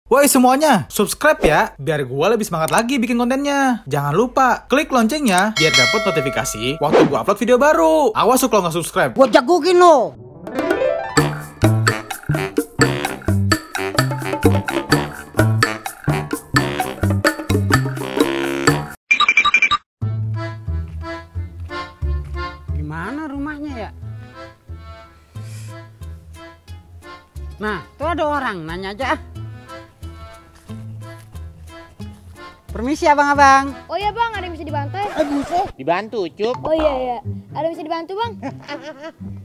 Woi semuanya, subscribe ya, biar gue lebih semangat lagi bikin kontennya. Jangan lupa, klik loncengnya, biar dapet notifikasi waktu gue upload video baru. Awas kalau nggak subscribe. Gue jagokin lo. Gimana rumahnya ya? Nah, tuh ada orang, nanya aja ah. Permisi abang-abang. Oh iya bang, ada yang bisa dibantu? Dibantu, Cup. Oh iya. Ada yang bisa dibantu bang?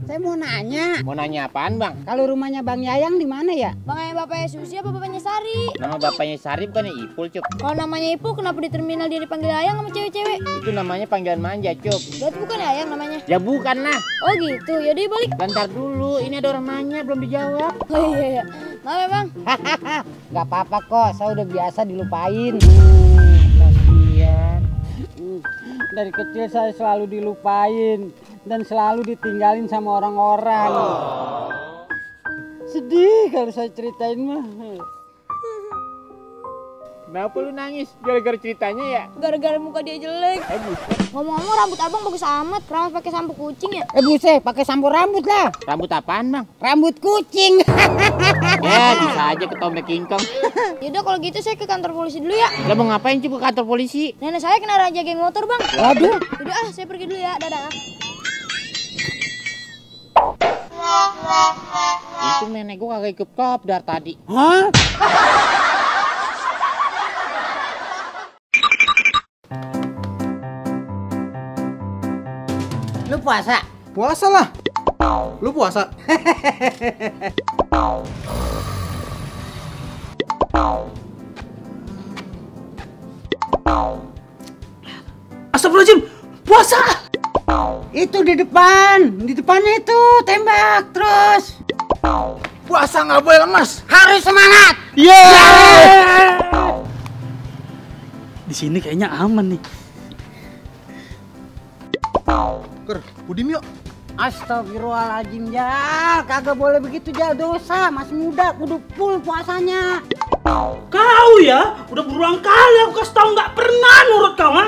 Saya mau nanya. Mau nanya apaan, Bang? Kalau rumahnya Bang Yayang di mana ya? Bang yang bapaknya Susi apa bapaknya Sari? Nama bapaknya Sari bukan Ipul, Cup. Kalau namanya Ipu, kenapa di terminal dia dipanggil Ayang sama cewek-cewek? Itu namanya panggilan manja, Cup. Berarti bukan Ayang namanya? Ya bukan lah. Oh gitu, yaudah balik. Bentar dulu, ini ada orang nanya belum dijawab. Oh iya. Maaf ya bang. Gak apa-apa kok, saya udah biasa dilupain. Kasihan. Dari kecil saya selalu dilupain dan selalu ditinggalin sama orang-orang. Sedih kalau saya ceritain mah. Kenapa lu nangis? Gara-gara ceritanya ya? Gara-gara muka dia jelek. Ngomong-ngomong rambut abang bagus amat, keramas pakai sampo kucing ya? Buset, pakai sampo rambut lah. Rambut apaan, Bang? Rambut kucing. Ya, bisa aja ketombe kingkong. Yaudah kalau gitu saya ke kantor polisi dulu ya. Lo mau ngapain, Cup, ke kantor polisi? Nenek saya kena raja geng motor bang. Waduh. Yaudah saya pergi dulu ya, dadah. Itu nenek gua kagak ikut kopdar tadi. Hah? Lu puasa? Puasa lah. Lu puasa? Astagfirullahaladzim, puasa! Itu di depannya itu tembak terus. Puasa nggak boleh lemas. Harus semangat. Di sini kayaknya aman nih. Ker, Budim yuk. Astagfirullahaladzim ya, kagak boleh begitu ya, dosa. Masih muda, kudu full puasanya. Kau ya, udah berulang kali aku kasih tahu nggak pernah nurut kau ha?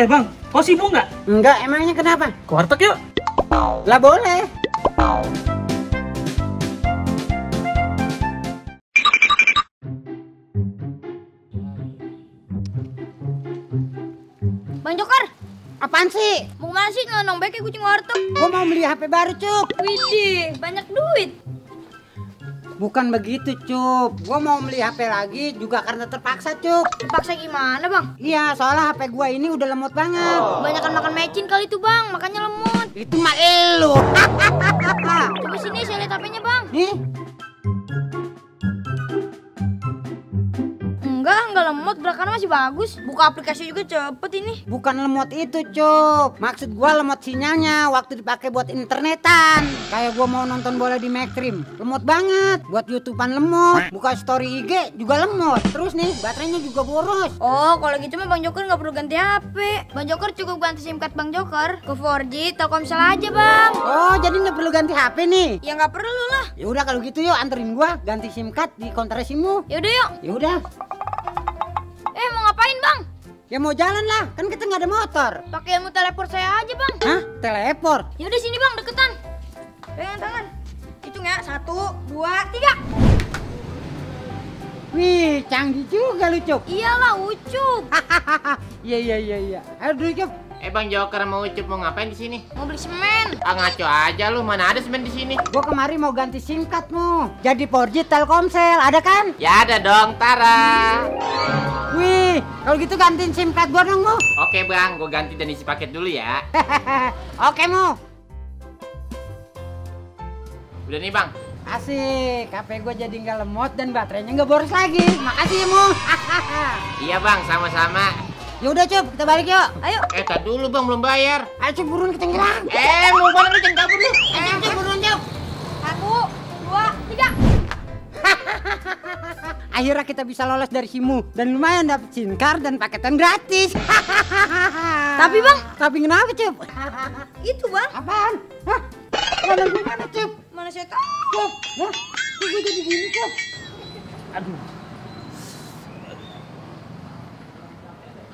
Bang, kau sibuk nggak? Enggak, emangnya kenapa? Ke warteg yuk. Lah boleh. Bang Joker, Apaan sih? mau kemana sih ngelonong baik kayak kucing warteg? Gua mau beli HP baru, Cuk. Widih, banyak duit. Bukan begitu, Cuk. Gua mau beli HP lagi juga karena terpaksa, Cuk. Terpaksa gimana bang? Iya, soalnya HP gua ini udah lemot banget. Kebanyakan makan mecin kali itu bang, makanya lemot. Itu mah elu. Coba sini saya lihat HP-nya bang. Nih, Enggak lemot, gerakannya masih bagus. Buka aplikasi juga cepet ini. bukan lemot itu, Cuk. Maksud gua lemot sinyalnya waktu dipakai buat internetan. Kayak gua mau nonton bola di Maxstream, lemot banget. Buat YouTubean lemot, buka story IG juga lemot. Terus nih, baterainya juga boros. Oh, kalau gitu mah Bang Joker nggak perlu ganti HP. Bang Joker cukup ganti SIM card Bang Joker ke 4G Telkomsel aja bang. Oh, jadi nggak perlu ganti HP nih? Ya nggak perlu lah. Ya udah kalau gitu yuk, anterin gua ganti SIM card di konter SIM-mu. Yaudah yuk. Ya udah. Mau ngapain bang? Ya mau jalan lah, kan kita nggak ada motor. Pakai ilmu teleport saya aja bang. Hah? Teleport? Yaudah sini bang, deketan. Pegang tangan. Hitung ya, 1, 2, 3. Wih, canggih juga lu, Cuk. Iyalah ucup. Iya. Ayo dulu, Cuk. Bang Joker mau Cup mau ngapain di sini? Mau beli semen. Ah, ngaco aja lu, mana ada semen di sini? Gua kemari mau ganti SIM cardmu. Jadi 4G Telkomsel, ada kan? Ya ada dong, Tara. Wih, kalau gitu gantiin SIM card gua dong, Mu. Oke, Bang, gua ganti dan isi paket dulu ya. Oke, Mu. Udah nih, Bang. Asik, HP gua jadi nggak lemot dan baterainya nggak boros lagi. Makasih ya, Mu. Iya, Bang, sama-sama. Ya udah, Cup, kita balik yuk. Ayo. Tak dulu, Bang, belum bayar. Ayo, Cup, buruan kita ngilang. Mau mana lu, jangan kabur lu. Cup, buruan, Cup. 1, 2, 3. Akhirnya kita bisa lolos dari SIM-mu dan lumayan dapet SIM card dan paketan gratis. Tapi bang, Tapi kenapa, Cup? itu bang. Apaan? Hah? Mana gimana, Cup? Mana saya tahu. Cup, hah? Kok gue jadi gini, Cup? Aduh.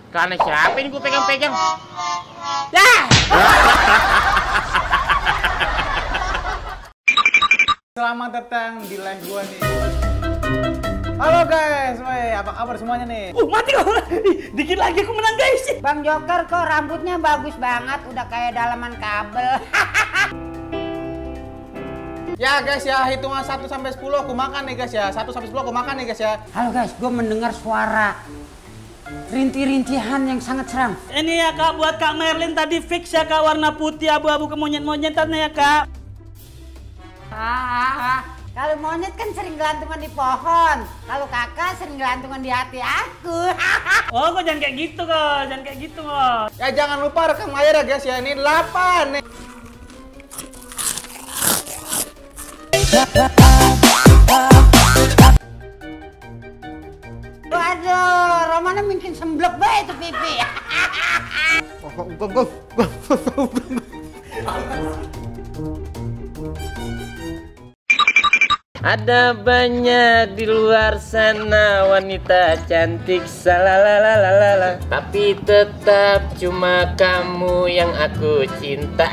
Karena siapa ini gue pegang-pegang? Ya. Selamat datang di live gua nih. Halo guys, woi, apa kabar semuanya nih? Mati kok. Dikit lagi aku menang guys. Bang Joker kok rambutnya bagus banget, udah kayak dalaman kabel. Ya guys ya, hitungan 1 sampai 10 aku makan nih guys ya. 1 sampai 10 aku makan nih guys ya. Halo guys, gue mendengar suara rinti-rintihan yang sangat seram. Ini ya Kak, buat Kak Merlin tadi fix ya Kak, warna putih abu-abu kemonyet-monyetan ya Kak. Kalau monyet kan sering gelantungan di pohon. Kalau kakak sering gelantungan di hati aku. Oh, kok jangan kayak gitu kok, jangan kayak gitu kok. Ya jangan lupa rekam layar ya guys ya. Ini 8 nih. Waduh, Romana mungkin semblek bae itu pipi. Ada banyak di luar sana wanita cantik salalalalala, tapi tetap cuma kamu yang aku cinta.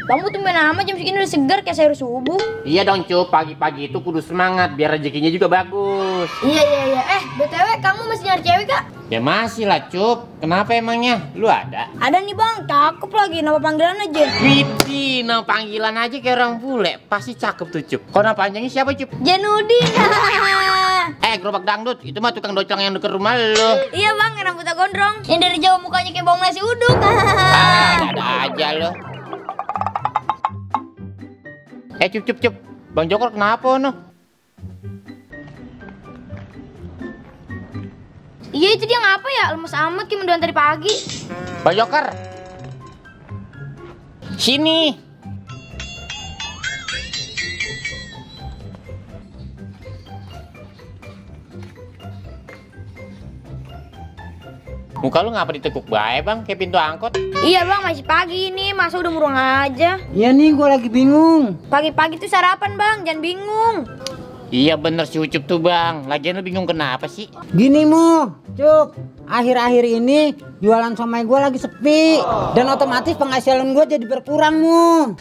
Kamu tumben amat jam segini udah segar kayak sayur subuh. Iya dong Cup, pagi-pagi itu kudu semangat biar rezekinya juga bagus. Iya. BTW kamu masih nyari cewek Kak? Ya masih lah Cup, kenapa emangnya? Lu ada? Ada nih Bang, cakep lagi, nama panggilan aja. Widih, nama panggilan aja kayak orang bule, pasti cakep tuh Cup. Kok nama panjangnya siapa Cup? Janudin. Gerobak dangdut, itu mah tukang docang yang deket rumah lo. Iya Bang, yang rambutnya gondrong. Yang dari jauh mukanya kayak bawang nasi uduk. Ada aja lo. Cup. Bang Joker kenapa no? Iya itu dia ngapa ya? Lemes amat kayak mendoan tadi pagi. Bang Joker. Sini. Muka lu ngapa ditekuk bae Bang, kayak pintu angkot? Iya Bang, masih pagi ini, masa udah murung aja. Iya nih, gue lagi bingung. Pagi-pagi tuh sarapan Bang, jangan bingung. Iya bener si Ucup tuh Bang, lagian lu bingung kenapa sih? Gini Mu, Cup, akhir-akhir ini jualan somai gue lagi sepi. Dan otomatis penghasilan gue jadi berkurang Mu.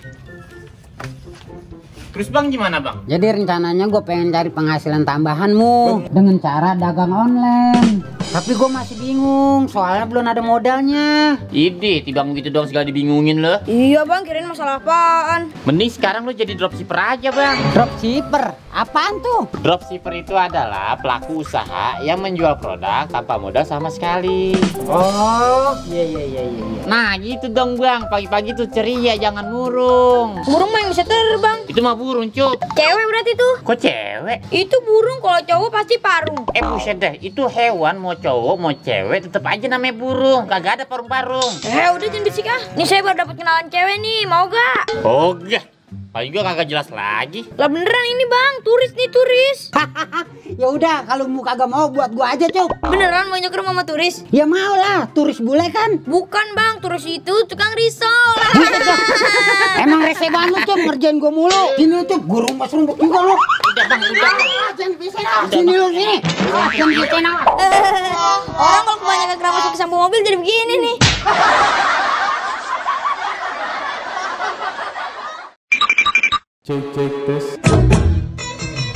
Terus Bang gimana Bang? Jadi rencananya gue pengen cari penghasilan tambahan Mu, dengan cara dagang online. Tapi gue masih bingung, soalnya belum ada modalnya. Ide, tiba gitu dong segala dibingungin lo. Iya Bang, kirain masalah apaan? Mending sekarang lu jadi dropshipper aja Bang. Dropshipper? Apaan tuh? Dropshipper itu adalah pelaku usaha yang menjual produk tanpa modal sama sekali. Oh, iya. Nah gitu dong Bang, pagi-pagi tuh ceria, jangan murung. Burung mah yang bisa terbang. Itu mah burung Cup. Cewek berarti tuh. Kok cewek? Itu burung, kalau cowok pasti parung. Buset deh, itu hewan mau cowok mau cewek tetep aja namanya burung, kagak ada parung-parung. Udah jangan berisik ah. Nih saya baru dapet kenalan cewek nih, mau gak? Oh gak, paling juga kagak jelas lagi. Lah beneran ini Bang, turis nih turis. Ya udah, kalau mu kagak mau buat gua aja Cup. Beneran mau nyoker mama turis? Ya mau lah, turis bule kan. Bukan Bang, turis itu tukang risol. Emang rese banget Cup, ngerjain gua mulu. Sini Cup, gua rumput juga lu. Udah Bang, udah. Jangan bisa lah. Sini lu sini. Jangan bisa lah. Orang kalau kebanyakan keramas ke samping mobil jadi begini nih. Cek tes.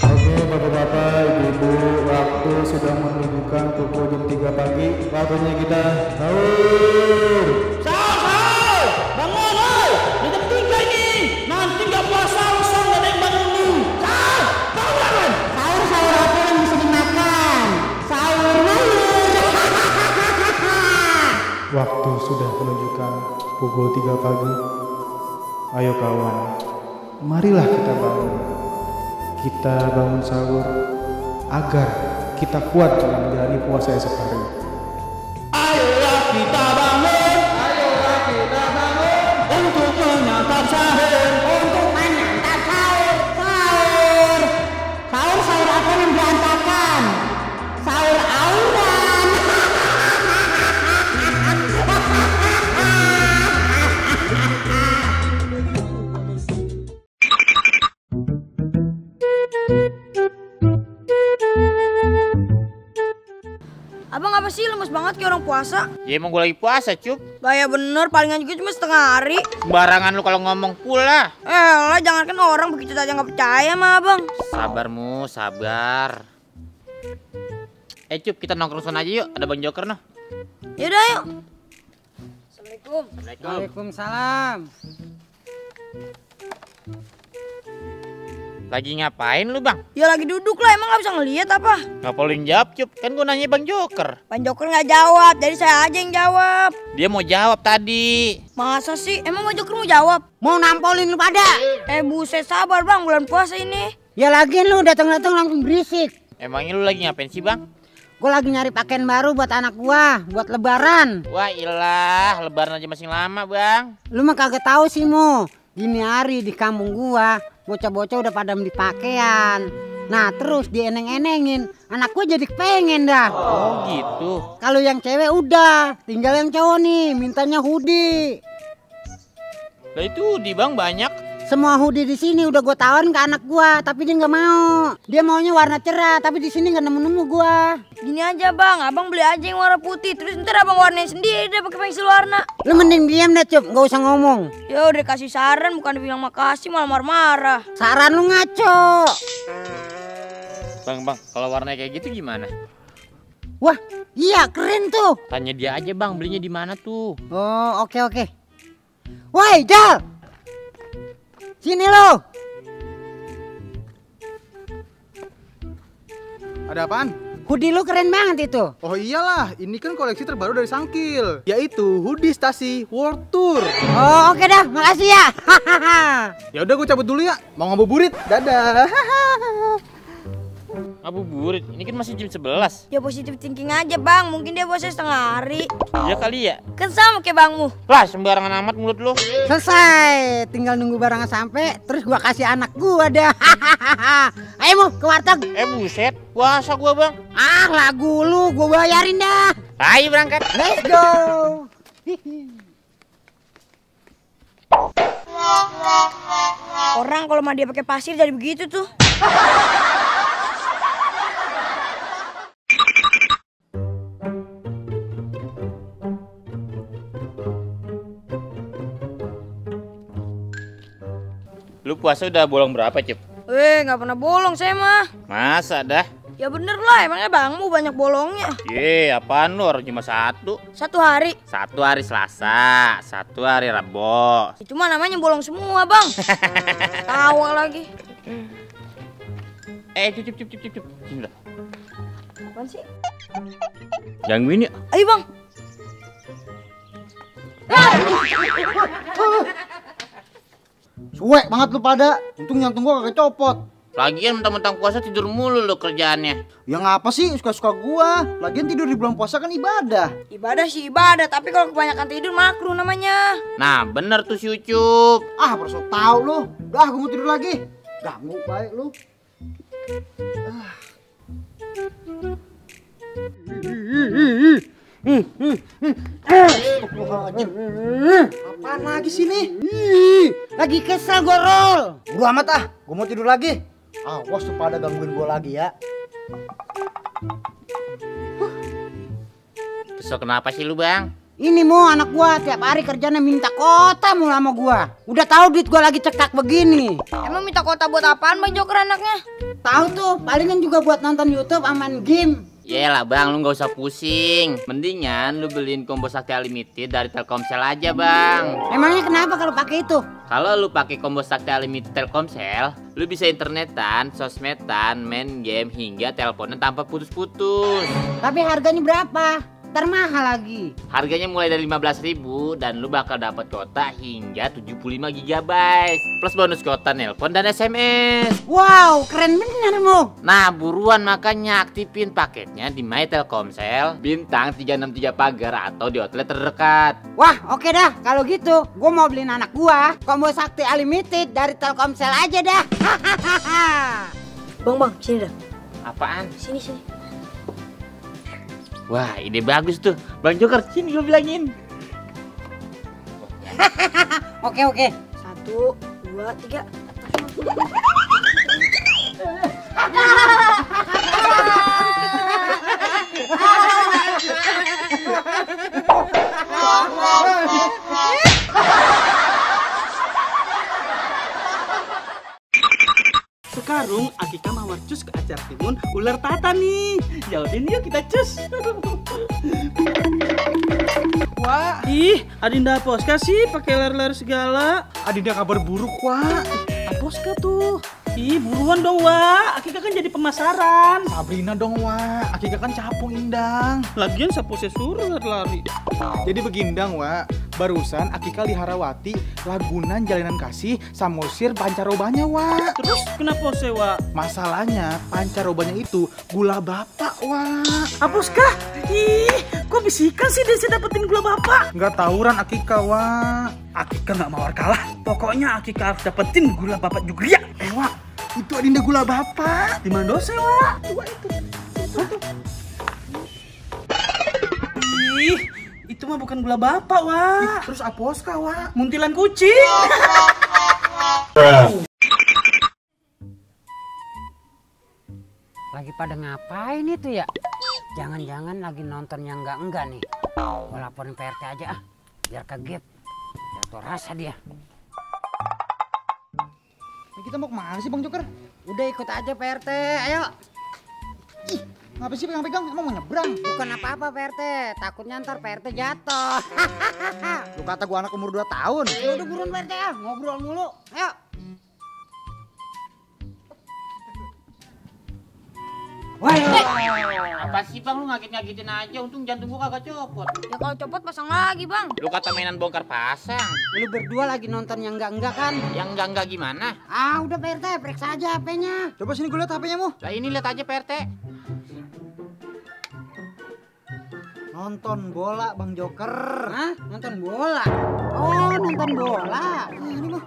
Oke bapak-bapak, ibu-ibu, waktu sudah menunjukkan pukul jam 3 pagi. Waktunya kita sahur. Sahur! Bangun oi! Di jam 3 ini. Nanti nggak puasa usah nggak ada yang bangunin. Sahur! Sahur apa yang bisa dimakan? Sahur. Waktu sudah menunjukkan pukul 3 pagi. Ayo kawan, marilah kita bangun. Kita bangun sahur agar kita kuat dalam menjalani puasa esok hari. Ayolah kita bangun untuk menyantap sahur. Sahur apa yang berantakan? Sahur auran. Abang apa sih lemes banget kayak orang puasa? Ya emang gue lagi puasa, Cup. Gaya bener, palingan juga cuma setengah hari. Sembarangan lu kalau ngomong pula. Lah jangan kan orang begitu aja nggak percaya sama abang. Sabarmu, sabar. Cup, kita nongkrong sana aja yuk. Ada Bang Joker noh. Yaudah yuk. Assalamualaikum. Waalaikumsalam. Lagi ngapain lu, Bang? Ya lagi duduk lah, emang nggak bisa ngelihat apa? Nggak perlu jawab, Cup. Kan gue nanya Bang Joker. Bang Joker nggak jawab, jadi saya aja yang jawab. Dia mau jawab tadi. Masa sih? Emang Bang Joker mau jawab? Mau nampolin lu pada? Buset, sabar bang, bulan puasa ini. Ya lagian lu datang-datang langsung berisik. Emangnya lu lagi ngapain sih, Bang? Gue lagi nyari pakaian baru buat anak gua, buat lebaran. Wah ilah, lebaran aja masih lama, Bang. Lu mah kagak tahu sih, Mo. Gini hari di kampung gua, bocah-bocah udah pada beli pakaian. Nah, terus dieneng-enengin. Anak gua jadi pengen dah. Oh gitu. Kalau yang cewek udah, tinggal yang cowok nih, mintanya hoodie. Lah itu di Bang banyak. Semua hoodie di sini udah gue tawarin ke anak gua, tapi dia nggak mau. Dia maunya warna cerah, tapi di sini nggak nemu-nemu gua. Gini aja bang, abang beli aja yang warna putih, terus ntar abang warnain sendiri deh pakai pensil warna. Lu mending diam deh, Cup, nggak usah ngomong. Ya udah kasih saran, bukan bilang makasih malah marah-marah. Saran lu ngaco. Bang, kalau warnanya kayak gitu gimana? Wah, iya keren tuh. Tanya dia aja, Bang, belinya di mana tuh? Oh, oke. Woi, Jal. Sini lo. Ada apaan? Hoodie lu keren banget itu. Oh iyalah, ini kan koleksi terbaru dari Sangkil, yaitu hoodie Stasi World Tour. Oh, oke dah, makasih ya. Ya udah gue cabut dulu ya, mau ngabuburit. Dadah. Ngabuburit, ini kan masih jam 11. Ya positif thinking aja bang, mungkin dia puasa setengah hari. Iya kali ya. Kan sama kayak bangmu. Lah sembarangan amat mulut lu. Selesai, tinggal nunggu barangnya sampai, terus gua kasih anak gua dah. Ayo Mo, ke warteg. Buset, puasa gua, Bang. Ah, lagu lu gua bayarin dah. Ayo berangkat. Let's go. Orang kalau mah dia pakai pasir jadi begitu tuh. Lu puasa udah bolong berapa, Cip? Nggak pernah bolong saya mah. Masa dah? Ya bener lah, emangnya bangmu banyak bolongnya. Apaan lu? Orang cuma satu. Satu hari. Satu hari Selasa, satu hari Rabu. Itu mah namanya bolong semua bang. Tawa lagi. Cip. Sini dah. Apaan sih? Gangguin ya? Ayo bang. Suwek banget lu pada. Untung jantung gua kagak copot. Lagian mentang-mentang puasa tidur mulu lu kerjaannya. Ya ngapa sih suka-suka gua. Lagian tidur di bulan puasa kan ibadah. Ibadah sih ibadah, tapi kalau kebanyakan tidur makruh namanya. Nah bener tuh si Ucup. Ah perso tau lu. Udah gua mau tidur lagi. Ganggu baik lu. Apaan lagi sini? Lagi kesel gua roll. Bodo amat ah. Gua mau tidur lagi. Awas tuh pada gangguin gua lagi ya. Kesel kenapa sih lu, Bang? Ini Mo, anak gua tiap hari kerjanya minta kota mulu sama gua. Udah tahu duit gua lagi cekak begini. Emang minta kota buat apaan bang Joker anaknya? Tahu tuh, palingan juga buat nonton YouTube aman game. Yaelah Bang, lu gak usah pusing. Mendingan lu beliin combo Sakti Unlimited dari Telkomsel aja, Bang. Emangnya kenapa kalau pakai itu? Kalau lu pakai combo Sakti Unlimited Telkomsel, lu bisa internetan, sosmedan, main game hingga teleponan tanpa putus-putus. Tapi harganya berapa? Ntar mahal lagi. Harganya mulai dari 15.000 dan lu bakal dapat kuota hingga 75 GB plus bonus kuota nelpon dan SMS. Wow, keren bener Mo. Nah, buruan makanya aktifin paketnya di My Telkomsel bintang 363 pagar atau di outlet terdekat. Wah, oke dah. Kalau gitu, gua mau beliin anak gua combo Sakti Unlimited dari Telkomsel aja dah. Bang, sini dah. Apaan? Sini. Wah, ide bagus tuh. Bang Joker, sini gue bilangin. Oke. 1, 2, 3. ular tata nih. Yaudah nih yuk kita cus. Wah, ih, Adinda Aposka sih pakai ler-ler segala. Adinda kabar buruk, Wak. Aposka tuh. Ih, buruan dong, Wak. Akika kan jadi pemasaran. Sabrina dong, Wak. Akika kan capung Indang. Lagian siapa saya suruh lari-lari. Jadi begindang, Wak. Barusan Akika Liharawati lagunan Jalinan Kasih Samosir pancarobanya, Wak. Terus kenapa saya, Wak? Masalahnya pancarobanya itu gula bapak, Wak. Aposka? Ih, kok bisikan sih dia dapetin gula bapak? Nggak tawuran Akika, Wak. Akika nggak mau kalah. Pokoknya Akika harus dapetin gula bapak juga. Wak, itu Adinda gula bapak. Di mana dosa, Wak? Coba itu. Ih, itu mah bukan gula bapak, Wak. Terus Aposka, Wak. Muntilan kucing. Lagi pada ngapain itu ya? Jangan-jangan lagi nonton yang enggak nih. Gua laporin PRT aja ah, biar kaget. Jatuh rasa dia. Kita mau kemana sih Bang Joker? Udah ikut aja PRT, ayo. Ih, ngapa sih pegang-pegang? Emang mau nyebrang? Bukan apa-apa PRT, takutnya ntar PRT jatuh. Lu kata gua anak umur 2 tahun. Ya udah buruan PRT ah, ngobrol mulu. Ayo. Wah, Apa sih bang, lu ngaget-ngagetin aja, untung jantung gua kagak copot. Ya kalau copot pasang lagi bang. Lu kata mainan bongkar pasang. lu berdua lagi nonton yang enggak kan? Yang enggak gimana? Ah udah PRT, periksa aja HP-nya. Coba sini gue lihat HP-nya mu. Lah ini lihat aja PRT. Nonton bola Bang Joker. Hah? Nonton bola? Oh nonton bola. Ini mah.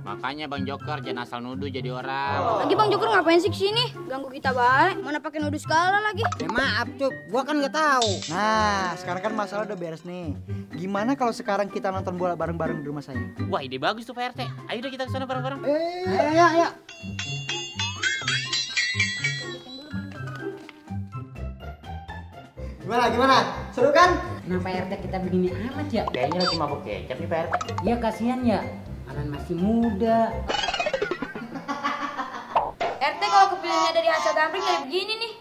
Makanya Bang Joker jangan asal nuduh jadi orang. Lagi Bang Joker ngapain sih kesini? Ganggu kita baik. Mana pakai nuduh segala lagi? Ya maaf Cuk, gua kan nggak tahu. Nah, sekarang kan masalah udah beres nih. Gimana kalau sekarang kita nonton bola bareng-bareng di rumah saya? Wah ide bagus tuh PRT. Ayo deh kita ke sana bareng-bareng. Ayo. Gimana? Seru kan? Kenapa RT kita begini amat ya? Kayaknya lagi mabuk kecap nih PRT. Iya kasihan ya, Alan masih muda. RT kalau kepilihnya dari hasil gambling kayak begini nih.